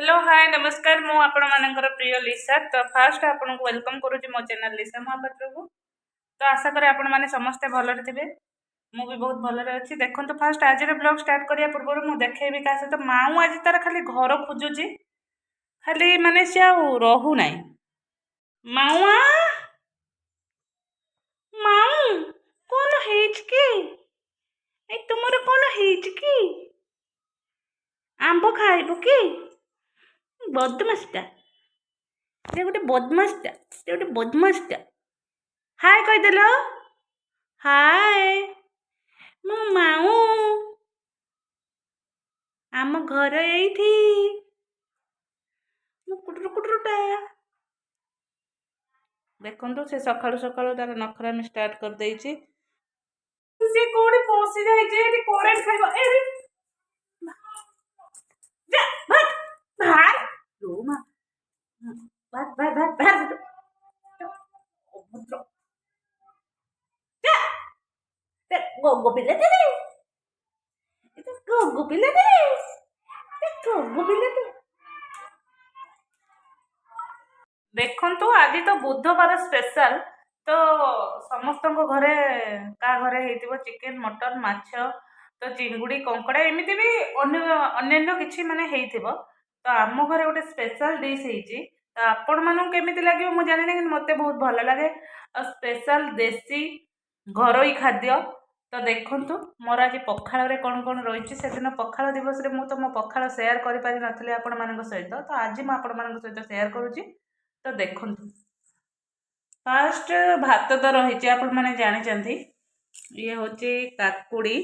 Hello, ହାଏ, ନମସ୍କାର। ମୁଁ ଆପଣମାନଙ୍କର ପ୍ରିୟ ଲିସା। ତ ଫାଷ୍ଟ ଆପଣଙ୍କୁ welcome କରୁଛି ମୋ ଚ୍ୟାନେଲ୍ ଲିସା ମହାପାତ୍ରକୁ। ତ ଆଶା କରେ ଆପଣମାନେ ସମସ୍ତେ ଭଲରେ ଥିବେ। ମୁଁ ବି ବହୁତ ଭଲରେ ଅଛି। ଦେଖନ୍ତୁ, ଫାଷ୍ଟ ଆଜିର ବ୍ଲଗ୍ ଷ୍ଟାର୍ଟ କରିବା ପୂର୍ବରୁ ମୁଁ ଦେଖେଇବି କାହା ସହିତ ମାଉଁ ଆଜି ତାର ଖାଲି ଘର ଖୋଜୁଛି ଖାଲି, ମାନେ ସିଏ ଆଉ ରହୁନାହିଁ। ମାଉଁ, ମାଉଁ, କ'ଣ ହେଇଛି କି? ଏଇ, ତୁମର କ'ଣ ହେଇଛି କି? ଆମ୍ବ ଖାଇବୁ କି? ବଦମାସଟା ସେ ଗୋଟେ, ବଦମାସଟା ସେ ଗୋଟେ, ବଦମାସଟା। ହାଏ କହିଦେଲ। ହାଏ, ମୁଁ ମାଉଁ, ଆମ ଘର ଏଇଠି। ମୁଁ କୁଟୁରୁ କୁଟୁରୁଟା। ଦେଖନ୍ତୁ, ସେ ସକାଳୁ ସକାଳୁ ତାର ନଖରାମି ଷ୍ଟାର୍ଟ କରିଦେଇଛି। ସେ କୋଉଠି ପଶି ଯାଇଛି ଏଠି, କରେଣ୍ଟ ଖାଇବ। ଏ ଯା, ଭାଗ, ଭାଗ ଲୋ ମା, ଭାଗ ଭାଗ ଭାଗ ଭାଗ, ଅଭଦ୍ର, ଯା। ଗୋଗୋ ପିଲାଟେ ରେ, ଗୋଗୋ ପିଲାଟେ ରେ, ଗୋଗୋ ପିଲାଟେ। ଦେଖନ୍ତୁ, ଆଜି ତ ବୁଧବାର ସ୍ପେଶାଲ। ତ ସମସ୍ତଙ୍କ ଘରେ, କାହା ଘରେ ହେଇଥିବ ଚିକେନ, ମଟନ, ମାଛ, ତ ଚିଙ୍ଗୁଡ଼ି, କଙ୍କଡ଼ା, ଏମିତି ବି ଅନ୍ୟ ଅନ୍ୟାନ୍ୟ କିଛି ମାନେ ହେଇଥିବ। ତ ଆମ ଘରେ ଗୋଟେ ସ୍ପେଶାଲ ଡିସ୍ ହେଇଛି। ତ ଆପଣମାନଙ୍କୁ କେମିତି ଲାଗିବ ମୁଁ ଜାଣିନି, କିନ୍ତୁ ମୋତେ ବହୁତ ଭଲ ଲାଗେ ଆଉ ସ୍ପେଶାଲ ଦେଶୀ ଘରୋଇ ଖାଦ୍ୟ। ତ ଦେଖନ୍ତୁ, ମୋର ଆଜି ପଖାଳରେ କ'ଣ କ'ଣ ରହିଛି। ସେଦିନ ପଖାଳ ଦିବସରେ ମୁଁ ତ ମୋ ପଖାଳ ସେୟାର କରିପାରିନଥିଲି ଆପଣମାନଙ୍କ ସହିତ, ତ ଆଜି ମୁଁ ଆପଣମାନଙ୍କ ସହିତ ସେୟାର କରୁଛି। ତ ଦେଖନ୍ତୁ, ଫାଷ୍ଟ ଭାତ ତ ରହିଛି, ଆପଣମାନେ ଜାଣିଛନ୍ତି। ଇଏ ହେଉଛି କାକୁଡ଼ି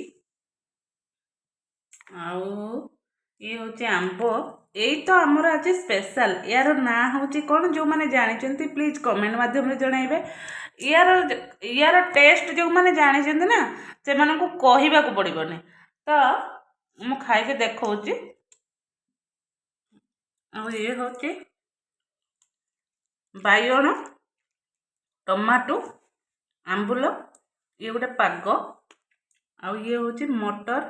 ଆଉ ଇଏ ହେଉଛି ଆମ୍ବ। ଏଇ ତ ଆମର ଆଜି ସ୍ପେଶାଲ। ୟାର ନାଁ ହେଉଛି କ'ଣ, ଯେଉଁମାନେ ଜାଣିଛନ୍ତି ପ୍ଲିଜ୍ କମେଣ୍ଟ ମାଧ୍ୟମରେ ଜଣାଇବେ। ୟାର ଟେଷ୍ଟ ଯେଉଁମାନେ ଜାଣିଛନ୍ତି ନା, ସେମାନଙ୍କୁ କହିବାକୁ ପଡ଼ିବନି। ତ ମୁଁ ଖାଇକି ଦେଖାଉଛି। ଆଉ ଇଏ ହେଉଛି ବାଇଗଣ, ଟମାଟୋ, ଆମ୍ବୁଲ, ଇଏ ଗୋଟେ ପାଗ। ଆଉ ଇଏ ହେଉଛି ମଟର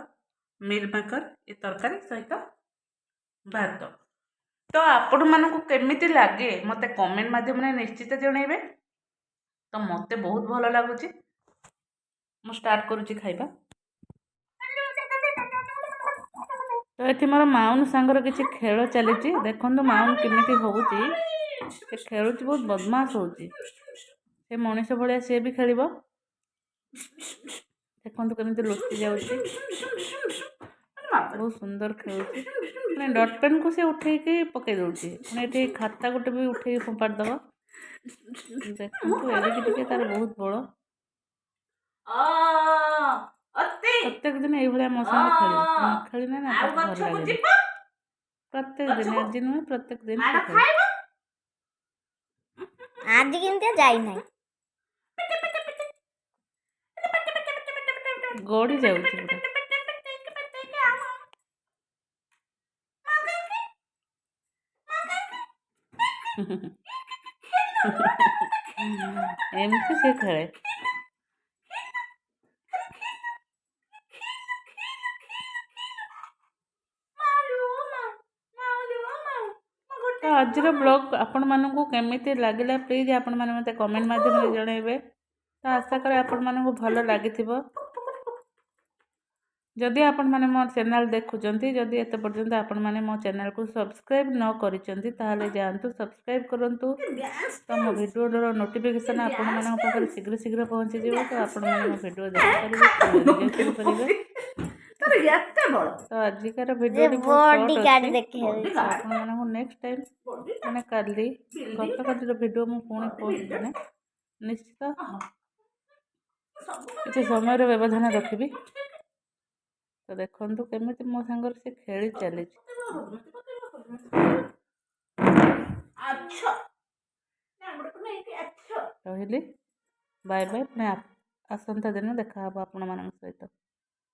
ମିଲ୍ ମେକର, ଏ ତରକାରୀ ସହିତ ଭାତ। ତ ଆପଣମାନଙ୍କୁ କେମିତି ଲାଗେ ମୋତେ କମେଣ୍ଟ ମାଧ୍ୟମରେ ନିଶ୍ଚିତ ଜଣାଇବେ। ତ ମୋତେ ବହୁତ ଭଲ ଲାଗୁଛି। ମୁଁ ଷ୍ଟାର୍ଟ କରୁଛି ଖାଇବା। ତ ଏଠି ମୋର ମାଉନ ସାଙ୍ଗର କିଛି ଖେଳ ଚାଲିଛି। ଦେଖନ୍ତୁ ମାଉନ କେମିତି ହେଉଛି, ସେ ଖେଳୁଛି, ବହୁତ ବଦମାସ ହେଉଛି। ସେ ମଣିଷ ଭଳିଆ ସିଏ ବି ଖେଳିବ। ଦେଖନ୍ତୁ କେମିତି ଲୁଚି ଯାଉଛି, ବହୁତ ସୁନ୍ଦର ଖେଳୁଛି। ମାନେ ଡଟ୍ ପେନ୍କୁ ସେ ଉଠେଇକି ପକେଇ ଦେଉଛି, ମାନେ ଏଠି ଖାତା ଗୋଟେ ବି ଉଠେଇକି ଫୋପାଡ଼ି ଦେବ। ଦେଖନ୍ତୁ, ଏଡ଼ିକି ଟିକେ ତାର ବହୁତ ବଳ। ପ୍ରତ୍ୟେକ ଦିନ ଏଇଭଳିଆ ମୋ ସାଙ୍ଗରେ ଖେଳିବ। ନ ଖେଳିଲେ ନା ତାକୁ ଭଲ ଲାଗେନି। ପ୍ରତ୍ୟେକ ଦିନ, ଆଜି ନୁହେଁ, ପ୍ରତ୍ୟେକ ଦିନ ସେ ଖେଳେ। ଆଜି କେମିତି ଯାଇନାହିଁ। ଗଡ଼ି ଯାଉଛି ପୁରା। ଏମିତି ସେ ଖେଳେ। ତ ଆଜିର ବ୍ଲଗ୍ ଆପଣମାନଙ୍କୁ କେମିତି ଲାଗିଲା, ପ୍ଲିଜ୍ ଆପଣମାନେ ମୋତେ କମେଣ୍ଟ ମାଧ୍ୟମରେ ଜଣାଇବେ। ତ ଆଶା କରେ ଆପଣମାନଙ୍କୁ ଭଲ ଲାଗିଥିବ। ଯଦି ଆପଣମାନେ ମୋ ଚ୍ୟାନେଲ୍ ଦେଖୁଛନ୍ତି, ଯଦି ଏତେ ପର୍ଯ୍ୟନ୍ତ ଆପଣମାନେ ମୋ ଚ୍ୟାନେଲ୍କୁ ସବସ୍କ୍ରାଇବ୍ ନ କରିଛନ୍ତି, ତାହେଲେ ଯାଆନ୍ତୁ, ସବସ୍କ୍ରାଇବ୍ କରନ୍ତୁ। ତ ମୋ ଭିଡ଼ିଓର ନୋଟିଫିକେସନ୍ ଆପଣମାନଙ୍କ ପାଖରେ ଶୀଘ୍ର ଶୀଘ୍ର ପହଞ୍ଚିଯିବ। ତ ଆପଣମାନେ ମୋ ଭିଡ଼ିଓ ଦେଖିପାରିବେ, ଏନ୍ଜୟ କରିପାରିବେ। ତ ଆଜିକାର ଭିଡ଼ିଓଟି ବହୁତ ସର୍ଟ ଅଛି। ଆପଣମାନଙ୍କୁ ନେକ୍ସଟ ଟାଇମ୍, ମାନେ କାଲି, ଗତକାଲିର ଭିଡ଼ିଓ ମୁଁ ପୁଣି ପୋଷ୍ଟ କଲେ ନିଶ୍ଚିତ କିଛି ସମୟର ବ୍ୟବଧାନ ରଖିବି। ତ ଦେଖନ୍ତୁ କେମିତି ମୋ ସାଙ୍ଗରେ ସେ ଖେଳି ଚାଲିଛି। ରହିଲି, ବାଏ ବାଏ। ପୁଣି ଆସନ୍ତା ଦିନ ଦେଖାହେବ ଆପଣମାନଙ୍କ ସହିତ।